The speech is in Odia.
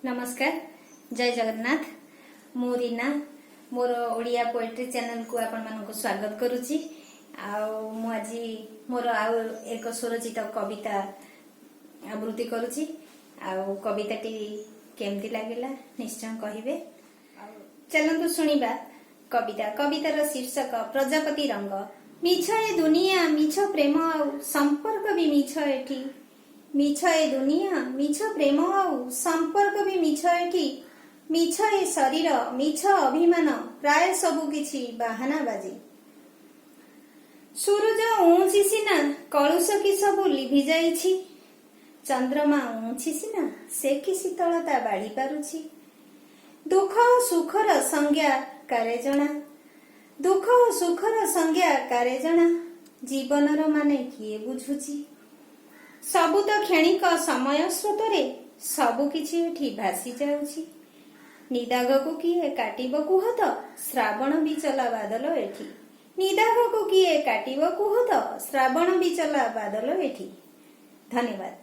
ନମସ୍କାର, ଜୟ ଜଗନ୍ନାଥ। ମୁଁ ରୀନା, ମୋର ଓଡ଼ିଆ ପୋଏଟ୍ରି ଚ୍ୟାନେଲକୁ ଆପଣମାନଙ୍କୁ ସ୍ୱାଗତ କରୁଛି। ଆଉ ମୁଁ ଆଜି ମୋର ଆଉ ଏକ ସ୍ୱରଚିତ କବିତା ଆବୃତ୍ତି କରୁଛି। ଆଉ କବିତାଟି କେମିତି ଲାଗିଲା, ନିଶ୍ଚୟ କହିବେ। ଆଉ ଚାଲନ୍ତୁ ଶୁଣିବା କବିତା। କବିତାର ଶୀର୍ଷକ ପ୍ରଜାପତି ରଙ୍ଗ। ମିଛ ଏ ଦୁନିଆ, ମିଛ ପ୍ରେମ ଆଉ ସମ୍ପର୍କ ବି ମିଛ ଏଠି। ମିଛ ଏ ଦୁନିଆ, ମିଛ ପ୍ରେମ ଆଉ ସମ୍ପର୍କ ବି ମିଛ ଏଠି। ମିଛ ଏ ଶରୀର, ମିଛ ଅଭିମାନ, ପ୍ରାୟ ସବୁ କିଛି ବାହାନାବାଜି। ସୂରୁଜ ଉଉଁଛି ସିନା, କଳୁଷ କି ସବୁ ଲିଭି ଯାଇଛି? ଚନ୍ଦ୍ରମା ଉଉଁଛି ସିନା, ସେ କି ଶୀତଳତା ବାଢି ପାରୁଛି? ଦୁଃଖ ଓ ସୁଖର ସଂଜ୍ଞା କାରେ ଜଣା? ଦୁଃଖ ଓ ସୁଖର ସଂଜ୍ଞା କାରେ ଜଣା? ଜୀବନର ମାନେ କିଏ ବୁଝୁଛି? ସବୁ ତ କ୍ଷଣିକ, ସମୟ ସ୍ରୋତରେ ସବୁ କିଛି ଏଠି ଭାସି ଯାଉଛି। ନିଦାଘକୁ କିଏ କାଟିବ କୁହ ତ? ଶ୍ରାବଣ ବି ଚଲା ବାଦଲ ଏଠି। ନିଦାଘକୁ କିଏ କାଟିବ କୁହ ତ? ଶ୍ରାବଣ ବି ଚଲା ବାଦଲ ଏଠି। ଧନ୍ୟବାଦ।